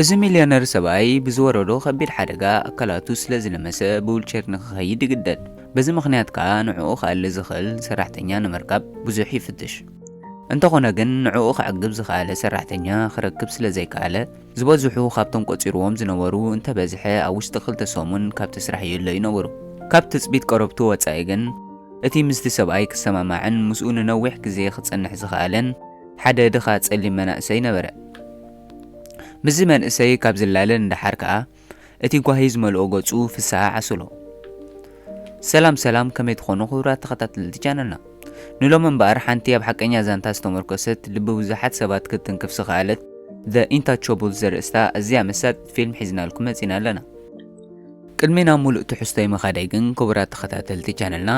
እዚ ሚልዮነር ሰብኣይ ብዝወረዶ ከቢድ ሓደጋ ኣካላቱ ስለ ዝለመሰ ብዊልቸር ንክኸይድ ይግደድ። በዚ ምኽንያት ከኣ ንዕኡ ክኣሊ ዝኽእል ሰራሕተኛ ንምርካብ ብዙሕ ይፍትሽ። እንተኾነ ግን ንዕኡ ክዕግብ ዝኸኣለ ሰራሕተኛ ክረክብ ስለ ዘይከኣለ ዝበዝሑ ካብቶም ቆጺርዎም ዝነበሩ እንተበዝሐ ኣብ ውሽጢ ክልተ ሰሙን ካብቲ ስራሕ ይእለ ይነበሩ። ካብ ትጽቢት ቀረብቱ ወጻኢ ግን እቲ ምስቲ ሰብኣይ ክሰማማዕን ምስኡ ንነዊሕ ግዜ ክጸንሕ ዝኸኣለን ሓደ ድኻ ጸሊም መናእሰይ ነበረ። ምስዚ መንእሰይ ካብ ዝላለ ንደሓር ከኣ እቲ ጓሂ ዝመልኦ ገጹ ፍስሃ ዓሰሎ። ሰላም ሰላም፣ ከመይ ትኾኑ ክቡራት ተኸታተልቲ ቻነልና? ንሎም እምበኣር ሓንቲ ኣብ ሓቀኛ ዛንታ ዝተመርኮሰት ልቢ ብዙሓት ሰባት ክትንክፍ ዝኸኣለት The Intouchables ዘርእስታ እዚኣ መሳጢት ፊልም ሒዝናልኩም መጺና ኣለና። ቅድሚ ናብ ሙሉእ ትሕዝቶይ ምኻደይ ግን ክቡራት ተኸታተልቲ ቻነልና፣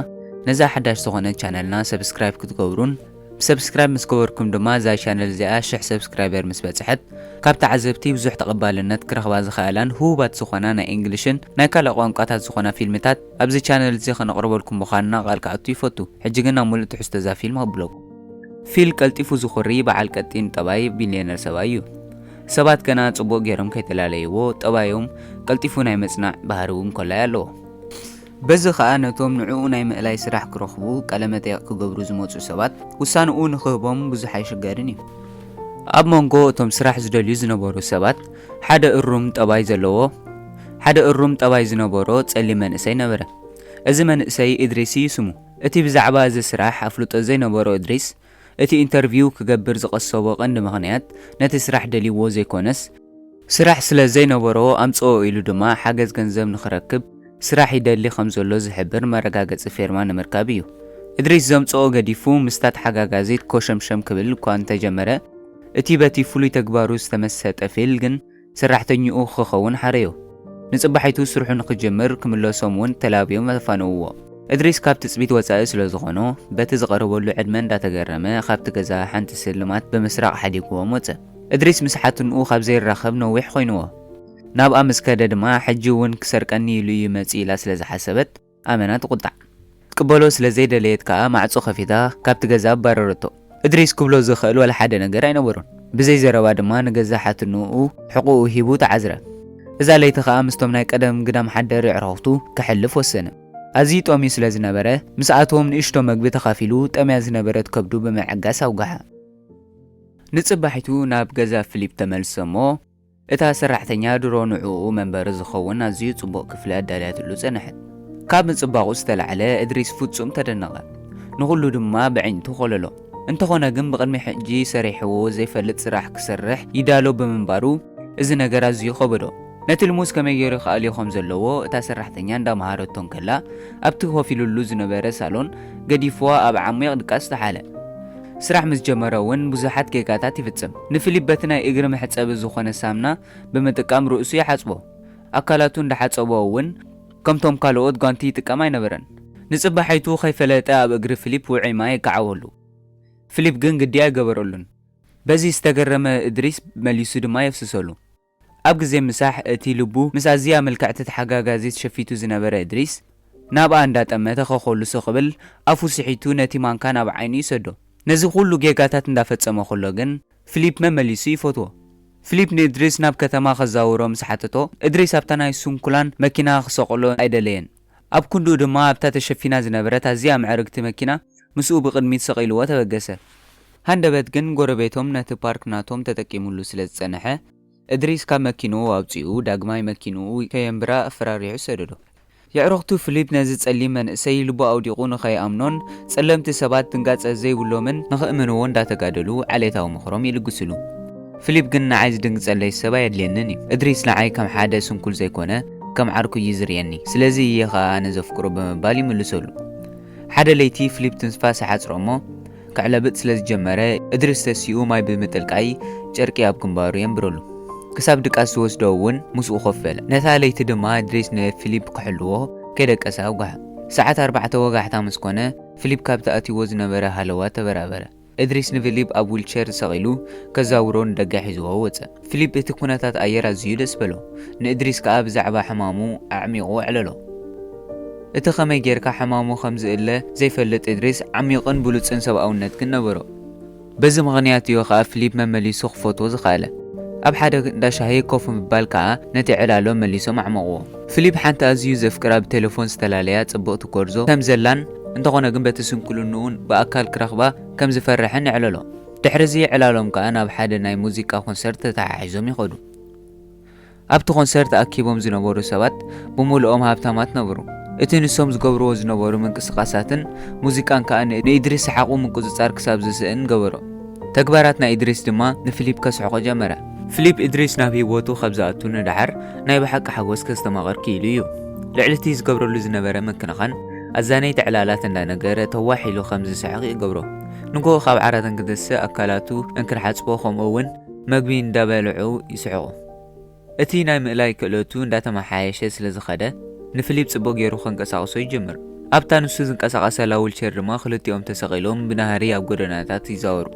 ነዛ ሓዳሽ ዝኾነት ቻነልና ሰብስክራይብ ክትገብሩን ብሰብስክራይብ ምስ ገበርኩም ድማ እዛ ቻነል እዚኣ ሽሕ ሰብስክራይበር ምስ በጽሐት ካብ ተዓዘብቲ ብዙሕ ተቐባልነት ክረኽባ ዝኸኣላን ህቡባት ዝኾና ናይ እንግሊሽን ናይ ካልእ ቋንቋታት ዝኾና ፊልምታት ኣብዚ ቻነል እዚ ከነቕርበልኩም ምዃንና ቃል ክኣቱ ይፈቱ። ሕጂ ግን ናብ ሙሉእ ትሕዝቶ እዛ ፊልም ከብለኩም። ፊል ቀልጢፉ ዝኹሪ በዓል ቀጢን ጠባይ ቢልዮነር ሰብኣይ እዩ። ሰባት ገና ጽቡቕ ገይሮም ከይተላለይዎ ጠባዮም ቀልጢፉ ናይ ምጽናዕ ባህሪ እውን ኮላይ ኣለዎ። በዚ ኸኣ ነቶም ንዕኡ ናይ ምእላይ ስራሕ ክረኽቡ ቃለ መጠይቕ ክገብሩ ዝመጹ ሰባት ውሳንኡ ንኽህቦም ብዙሕ ኣይሽገርን እዩ። ኣብ መንጎ እቶም ስራሕ ዝደልዩ ዝነበሩ ሰባት ሓደ እሩም ጠባይ ዘለዎ ሓደ እሩም ጠባይ ዝነበሮ ጸሊም መንእሰይ ነበረ። እዚ መንእሰይ እድሪስ እዩ ስሙ። እቲ ብዛዕባ እዚ ስራሕ ኣፍልጦ ዘይነበሮ እድሪስ እቲ ኢንተርቪው ክገብር ዝቐሰቦ ቀንዲ ምኽንያት ነቲ ስራሕ ደልይዎ ዘይኮነስ ስራሕ ስለ ዘይነበሮ ኣምጽኦ ኢሉ ድማ ሓገዝ ገንዘብ ንኽረክብ ስራሕ ይደሊ ከም ዘሎ ዝሕብር መረጋገጺ ፌርማ ንምርካብ እዩ። እድሪስ ዘምጽኦ ገዲፉ ምስታ ተሓጋጋዚት ኮሸምሸም ክብል እኳ እንተጀመረ እቲ በቲ ፍሉይ ተግባሩ ዝተመሰጠ ፊል ግን ሰራሕተኛኡ ክኸውን ሓረዮ። ንጽባሒቱ ስርሑ ንኽጅምር ክምለሶም እውን ተላብዮም ኣፋነውዎ። እድሪስ ካብ ትጽቢት ወጻኢ ስለ ዝኾኖ በቲ ዝቐረበሉ ዕድመ እንዳተገረመ ካብቲ ገዛ ሓንቲ ስልማት ብምስራቕ ሓዲግዎም ወጸ። እድሪስ ምስ ሓትንኡ ካብ ዘይራኸብ ነዊሕ ኮይንዎ። ናብኣ ምስ ከደ ድማ ሕጂ እውን ክሰርቀኒ ኢሉ እዩ መጺኡ ኢላ ስለ ዝሓሰበት ኣመና ትቑጣዕ። ክትቅበሎ ስለ ዘይደለየት ከኣ ማዕጾ ከፊታ ካብቲ ገዛ ኣባረረቶ። እድሪስ ክብሎ ዝኽእል ወላ ሓደ ነገር ኣይነበሮን። ብዘይ ዘረባ ድማ ንገዛ ሓትንኡ ሕቑኡ ሂቡ ተዓዝረ። እዛ ለይቲ ከኣ ምስቶም ናይ ቀደም ግዳም ሓደር ኣዕሩኽቱ ከሕልፍ ወሰነ። ኣዝዩ ጠምዩ ስለ ዝነበረ ምስ ኣቶም ንእሽቶ መግቢ ተኻፊሉ ጠምያ ዝነበረት ከብዱ ብምዕጋስ ኣውግሓ። ንጽባሒቱ ናብ ገዛ ፊሊፕ ተመልሰ እሞ እታ ሰራሕተኛ ድሮ ንዕኡ መንበሪ ዝኸውን ኣዝዩ ጽቡቕ ክፍሊ ኣዳልያትሉ ጸንሐት። ካብ ምጽባቑ ዝተላዕለ እድሪስ ፍጹም ተደነቐ። ንኹሉ ድማ ብዕንቱ ኮለሎ። እንተኾነ ግን ብቕድሚ ሕጂ ሰሪሕዎ ዘይፈልጥ ስራሕ ክሰርሕ ይዳሎ ብምንባሩ እዚ ነገር ኣዝዩ ከበዶ። ነቲ ልሙስ ከመይ ገይሩ ክኣልዮ ከም ዘለዎ እታ ሰራሕተኛ እንዳመሃረቶ እንከላ ኣብቲ ኮፍ ኢሉሉ ዝነበረ ሳሎን ገዲፍዋ ኣብ ዓሚቕ ድቃስ ተሓለ። ስራሕ ምስ ጀመረ እውን ብዙሓት ጌጋታት ይፍጽም። ንፊሊፕ በቲ ናይ እግሪ መሕጸቢ ዝኾነ ሳምና ብምጥቃም ርእሱ ይሓጽቦ። ኣካላቱ እንዳሓጸቦ እውን ከምቶም ካልኦት ጓንቲ ይጥቀም ኣይነበረን። ንጽባሒቱ ከይፈለጠ ኣብ እግሪ ፊሊፕ ውዑይ ማይ የጋዓወሉ። ፊሊፕ ግን ግዲ ኣይገበረሉን። በዚ ዝተገረመ እድሪስ መሊሱ ድማ የፍስሰሉ። ኣብ ግዜ ምሳሕ እቲ ልቡ ምስ ኣዝያ ምልክዕቲ ተሓጋጋዚት ሸፊቱ ዝነበረ እድሪስ ናብኣ እንዳጠመተ ከኾልሶ ክብል ኣፉ ስሒቱ ነቲ ማንካ ናብ ዓይኑ ይሰዶ። ነዚ ኩሉ ጌጋታት እንዳፈጸመ ከሎ ግን ፊሊፕ መመሊሱ ይፈትዎ። ፊሊፕ ንእድሪስ ናብ ከተማ ከዛውሮ ምስ ሓተቶ እድሪስ ኣብታ ናይ ስንኩላን መኪና ክሰቕሎ ኣይደለየን። ኣብ ክንድኡ ድማ ኣብታ ተሸፊና ዝነበረት ኣዝያ ምዕርግቲ መኪና ምስኡ ብቕድሚት ሰቒልዎ ተበገሰ። ሃንደበት ግን ጎረቤቶም ነቲ ፓርክ ናቶም ተጠቂሙሉ ስለ ዝጸንሐ እድሪስ ካብ መኪንኡ ኣውጺኡ ዳግማይ መኪንኡ ከየንብራ ኣፈራሪሑ ሰደዶ። የዕሩኽቱ ፊሊፕ ነዚ ጸሊም መንእሰይ ልቡ ኣውዲቑ ንኸይኣምኖን ጸለምቲ ሰባት ድንጋጸ ዘይብሎምን ንኽእምንዎ እንዳተጋደሉ ዓሌታዊ ምኽሮም ይልግስሉ። ፊሊፕ ግን ንዓይ ዝድንግጸለይ ሰብ ኣየድልየንን እዩ። እድሪስ ንዓይ ከም ሓደ ስንኩል ዘይኮነ ከም ዓርኩ እዩ ዝርእየኒ። ስለዚ እየ ኸኣ ኣነ ዘፍቅሮ ብምባል ይምልሰሉ። ሓደ ለይቲ ፊሊፕ ትንፋስ ይሓጽሮ እሞ ከዕለብጥ ስለ ዝጀመረ እድሪስ ተሲኡ ማይ ብምጥልቃይ ጨርቂ ኣብ ግንባሩ የንብረሉ። ክሳብ ድቃስ ዝወስዶ እውን ምስኡ ኮፍ በለ። ነታ ለይቲ ድማ እድሪስ ንፊሊፕ ክሕልዎ ከይደቀሰ ኣውግሐ። ሰዓት ኣርባዕተ ወጋሕታ ምስ ኮነ ፊሊፕ ካብቲ ኣትይዎ ዝነበረ ሃለዋ ተበራበረ። እድሪስ ንፊሊፕ ኣብ ዊልቸር ሰቒሉ ከዛውሮ ንደገ ሒዝዎ ወጸ። ፊሊፕ እቲ ኩነታት ኣየር ኣዝዩ ደስ በሎ። ንእድሪስ ከኣ ብዛዕባ ሕማሙ ኣዕሚቑ ኣዕለሎ። እቲ ኸመይ ጌርካ ሕማሙ ከም ዝእለ ዘይፈልጥ እድሪስ ዓሚቕን ብሉጽን ሰብኣውነት ግን ነበሮ። በዚ ምኽንያት እዩ ኸኣ ፊሊፕ መመሊሱ ክፈትዎ ዝኸኣለ። ኣብ ሓደ እንዳ ሻሂ ኮፍ ምባል ከኣ ነቲ ዕላሎም መሊሶም ኣዕመቕዎ። ፊሊፕ ሓንቲ ኣዝዩ ዘፍቅራ ብቴሌፎን ዝተፈላለያ ጽብቕቲ ጎርዞ ከም ዘላን፣ እንተኾነ ግን በቲ ስንኩልንኡን ብኣካል ክረኽባ ከም ዝፈርሕን የዕለሎ። ድሕሪዚ ዕላሎም ከኣ ናብ ሓደ ናይ ሙዚቃ ኮንሰርት ተተሓሒዞም ይኸዱ። ኣብቲ ኮንሰርት ተኣኪቦም ዝነበሩ ሰባት ብምሉኦም ሃብታማት ነበሩ። እቲ ንሶም ዝገብርዎ ዝነበሩ ምንቅስቓሳትን ሙዚቃን ከኣ ን-፣ ንኢድሪስ ሰሓቑ ምቁጽጻር ክሳብ ዝስእን ገበሮ። ተግባራት ናይ ኢድሪስ ድማ ንፊሊፕ ከስሕቖ ጀመረ። ፊሊፕ ኢድሪስ ናብ ህይወቱ ካብ ዝኣቱ ንደሓር ናይ ብሓቂ ሓጎስ ከስተማቕር ክኢሉ እዩ። ልዕሊ እቲ ዝገብረሉ ዝነበረ ምክንኻን ኣዛነይቲ ዕላላት እንዳነገረ ተዋሕ ኢሉ ከም ዝስሕቕ ይገብሮ። ንግሆ ካብ ዓራት እንክተስእ ኣካላቱ እንክርሓጽቦ ከምኡ እውን መግቢ እንዳበልዑ ይስሕቑ። እቲ ናይ ምእላይ ክእለቱ እንዳተመሓየሸ ስለ ዝኸደ ንፊሊፕ ጽቡቕ ገይሩ ከንቀሳቕሶ ይጅምር። ኣብታ ንሱ ዝንቀሳቐሰላ ዊልቸር ድማ ክልቲኦም ተሰቒሎም ብናህሪ ኣብ ጎደናታት ይዛወሩ።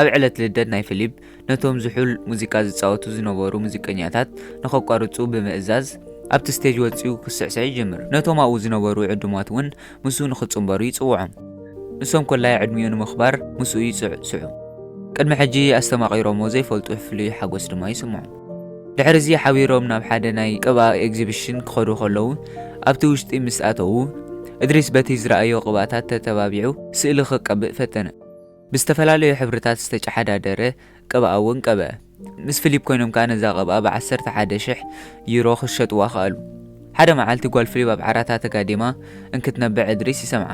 ኣብ ዕለት ልደት ናይ ፊሊፕ ነቶም ዝሑል ሙዚቃ ዝጻወቱ ዝነበሩ ሙዚቀኛታት ንኸቋርጹ ብምእዛዝ ኣብቲ ስቴጅ ወጺኡ ክስዕስዕ ይጅምር። ነቶም ኣብኡ ዝነበሩ ዕዱማት እውን ምስኡ ንኽጽንበሩ ይጽውዖም። ንሶም ኮላይ ዕድሚኡ ንምኽባር ምስኡ ይጽዕስዑ። ቅድሚ ሕጂ ኣስተማቒሮሞ ዘይፈልጡ ፍሉይ ሓጎስ ድማ ይስምዖም። ድሕሪዚ ሓቢሮም ናብ ሓደ ናይ ቅብኣ ኤግዚቢሽን ክኸዱ ከለዉ ኣብቲ ውሽጢ ምስ ኣተዉ እድሪስ በቲ ዝረኣዮ ቅብኣታት ተተባቢዑ ስእሊ ክቀብእ ፈተነ። ብዝተፈላለዩ ሕብርታት ዝተጨሓዳደረ ቅብኣ እውን ቀብአ። ምስ ፊሊፕ ኮይኖም ከኣ ነዛ ቅብኣ ብዓሰርተ ሓደ ሽሕ ዩሮ ክሸጥዋ ከኣሉ። ሓደ መዓልቲ ጓል ፊሊፕ ኣብ ዓራታ ተጋዲማ እንክትነብዕ እድሪስ ይሰምዓ።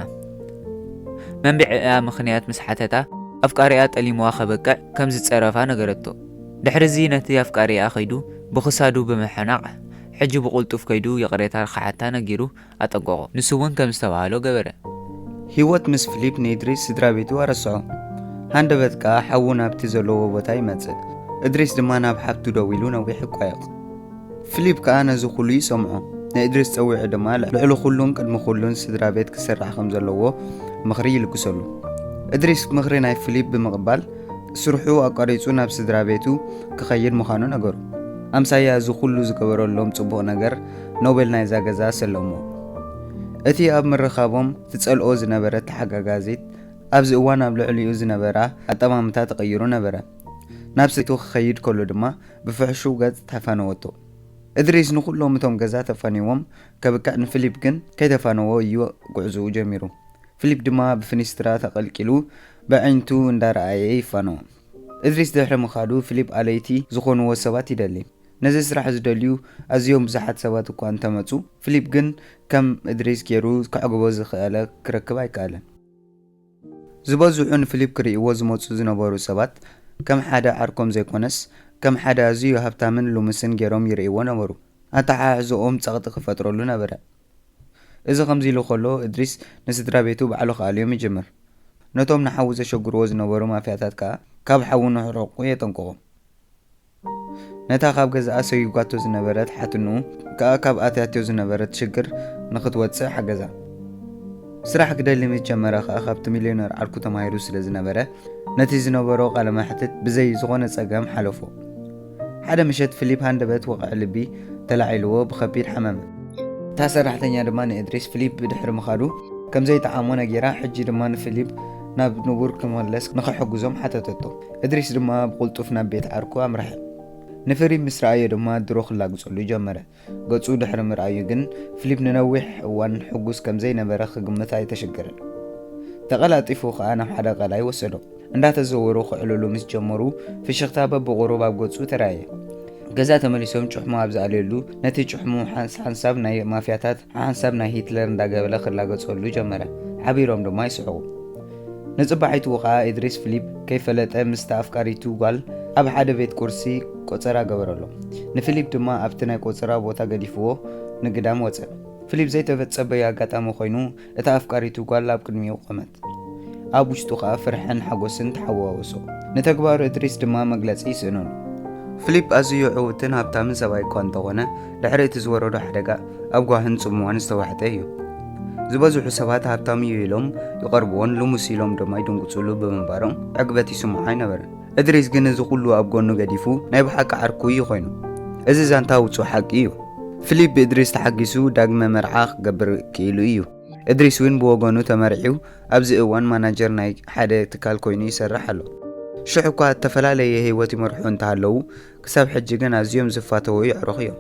መንብዒኣ ምኽንያት ምስ ሓተታ ኣፍቃሪኣ ጠሊምዋ ከበቅዕ ከም ዝጸረፋ ነገረቶ። ድሕሪዚ ነቲ ኣፍቃሪኣ ከይዱ ብኽሳዱ ብምሕናቕ ሕጂ ብቕልጡፍ ከይዱ ይቕሬታ ክሓታ ነጊሩ ኣጠንቀቖ። ንሱ እውን ከም ዝተባህሎ ገበረ። ህይወት ምስ ፊሊፕ ንእድሪስ ስድራ ቤቱ ኣረስዖ። ሃንደበት ከኣ ሓዉ ናብቲ ዘለዎ ቦታ ይመጽእ። እድሪስ ድማ ናብ ሓብቱ ደዊሉ ነዊሕ ይቋየቕ። ፊሊፕ ከኣ ነዚ ኩሉ ይሰምዖ። ንእድሪስ ጸዊዑ ድማ ልዕሊ ኩሉን ቅድሚ ኩሉን ስድራ ቤት ክስራሕ ከም ዘለዎ ምኽሪ ይልግሰሉ። እድሪስ ምኽሪ ናይ ፊሊፕ ብምቕባል ስርሑ ኣቋሪጹ ናብ ስድራ ቤቱ ክኸይድ ምዃኑ ነገሩ። ኣምሳያ እዚ ኩሉ ዝገበረሎም ጽቡቕ ነገር ኖቤል ናይዛ ገዛ ሰለሞ። እቲ ኣብ ምርኻቦም ትጸልኦ ዝነበረት ተሓጋጋዚት ኣብዚ እዋን ኣብ ልዕሊኡ ዝነበራ ኣጠማምታ ተቐይሩ ነበረ። ናብ ሰበይቱ ክኸይድ ከሎ ድማ ብፍሕሹው ገጽ ተፋነወቶ። እድሪስ ንኹሎም እቶም ገዛ ተፋኒዎም ከብቅዕ ንፊሊፕ ግን ከይተፋነዎ እዩ ጉዕዞኡ ጀሚሩ። ፊሊፕ ድማ ብፍኒስትራ ተቐልቂሉ ብኣዒንቱ እንዳረኣየ ይፋነዎ። እድሪስ ድሕሪ ምኻዱ ፊሊፕ ኣለይቲ ዝኾንዎ ሰባት ይደሊ። ነዚ ስራሕ ዝደልዩ ኣዝዮም ብዙሓት ሰባት እኳ እንተመጹ፣ ፊሊፕ ግን ከም እድሪስ ገይሩ ከዕግቦ ዝኽኣለ ክረክብ ኣይከኣለን። ዝበዝሑ ንፊሊፕ ክርእይዎ ዝመጹ ዝነበሩ ሰባት ከም ሓደ ዓርኮም ዘይኮነስ ከም ሓደ ኣዝዩ ሃብታምን ልሙስን ገይሮም ይርእይዎ ነበሩ። ኣተሓሕዝኦም ጸቕጢ ክፈጥረሉ ነበረ። እዚ ከምዚ ኢሉ ከሎ እድሪስ ንስድራ ቤቱ ባዕሉ ክኣልዮም ይጅምር። ነቶም ንሓዉ ዘሸግርዎ ዝነበሩ ማፍያታት ከኣ ካብ ሓዉ ንኽርሕቁ የጠንቅቖም። ነታ ካብ ገዛኣ ሰጒጓቶ ዝነበረት ሓትንኡ ከኣ ካብ ኣትያትዮ ዝነበረት ሽግር ንኽትወጽእ ሓገዛ። ስራሕ ክደሊ ምስ ጀመረ ከኣ ካብቲ ሚልዮነር ዓርኩ ተማሂሩ ስለ ዝነበረ ነቲ ዝነበሮ ቃለ መሕትት ብዘይ ዝኾነ ጸገም ሓለፎ። ሓደ ምሸት ፊሊፕ ሃንደበት ወቕዒ ልቢ ተላዒልዎ ብኸቢድ ሓመመ። እታ ሰራሕተኛ ድማ ንእድሪስ ፊሊፕ ብድሕሪ ምኻዱ ከም ዘይጠዓሞ ነጊራ፣ ሕጂ ድማ ንፊሊፕ ናብ ንቡር ክመለስ ንኽሕግዞም ሓተተቶ። እድሪስ ድማ ብቕልጡፍ ናብ ቤት ዓርኩ ኣምርሐ። ንፊሊፕ ምስ ረኣዮ ድማ ድሮ ክላግጸሉ ጀመረ። ገጹ ድሕሪ ምርኣዩ ግን ፊሊፕ ንነዊሕ እዋን ሕጉስ ከም ዘይነበረ ክግምት ኣይተሸገረን። ተቐላጢፉ ከኣ ናብ ሓደ ቀላይ ወሰዶ። እንዳተዘወሩ ክዕልሉ ምስ ጀመሩ ፍሽኽታ በብቑሩብ ኣብ ገጹ ተራእየ። ገዛ ተመሊሶም ጭሕሙ ኣብ ዝኣልየሉ ነቲ ጭሕሙ ሓንስ-፣ ሓንሳብ ናይ ማፍያታት ሓንሳብ ናይ ሂትለር እንዳገበለ ክላገጸሉ ጀመረ። ሓቢሮም ድማ ይስሕቑ። ንጽባሒቱ ከኣ እድሪስ ፊሊፕ ከይፈለጠ ምስታ ኣፍቃሪቱ ጓል ኣብ ሓደ ቤት ቁርሲ ቆጸራ ገበረሎም። ንፊሊፕ ድማ ኣብቲ ናይ ቆጸራ ቦታ ገዲፍዎ ንግዳም ወጸ። ፊሊፕ ዘይተጸበዮ ኣጋጣሚ ኮይኑ እታ ኣፍቃሪቱ ጓል ኣብ ቅድሚኡ ቆመት። ኣብ ውሽጡ ከኣ ፍርሕን ሓጎስን ተሓዋወሶ። ንተግባሩ እድሪስ ድማ መግለጺ ይስእኖን። ፊሊፕ ኣዝዩ ዕዉትን ሃብታምን ሰብኣይ እኳ እንተኾነ፣ ድሕሪ እቲ ዝወረዶ ሓደጋ ኣብ ጓህን ጽምዋን ዝተዋሕጠ እዩ። ዝበዝሑ ሰባት ሃብታም እዩ ኢሎም ይቐርብዎን ልሙስ ኢሎም ድማ ይድንግጹሉ ብምንባሮም ዕግበት ይስምዖ ኣይነበረን። እድሪስ ግን እዚ ኩሉ ኣብ ጎኑ ገዲፉ ናይ ብሓቂ ዓርኩ እዩ ኮይኑ። እዚ ዛንታ ውጹእ ሓቂ እዩ። ፊሊፕ ብእድሪስ ተሓጊሱ ዳግመ መርዓ ክገብር ክኢሉ እዩ። እድሪስ እውን ብወገኑ ተመርዒዩ ኣብዚ እዋን ማናጀር ናይ ሓደ ትካል ኮይኑ ይሰርሕ ኣሎ። ሽሕ እኳ እተፈላለየ ህይወት ይመርሑ እንተሃለዉ፣ ክሳብ ሕጂ ግን ኣዝዮም ዝፋተዉ የዕሩኽ እዮም።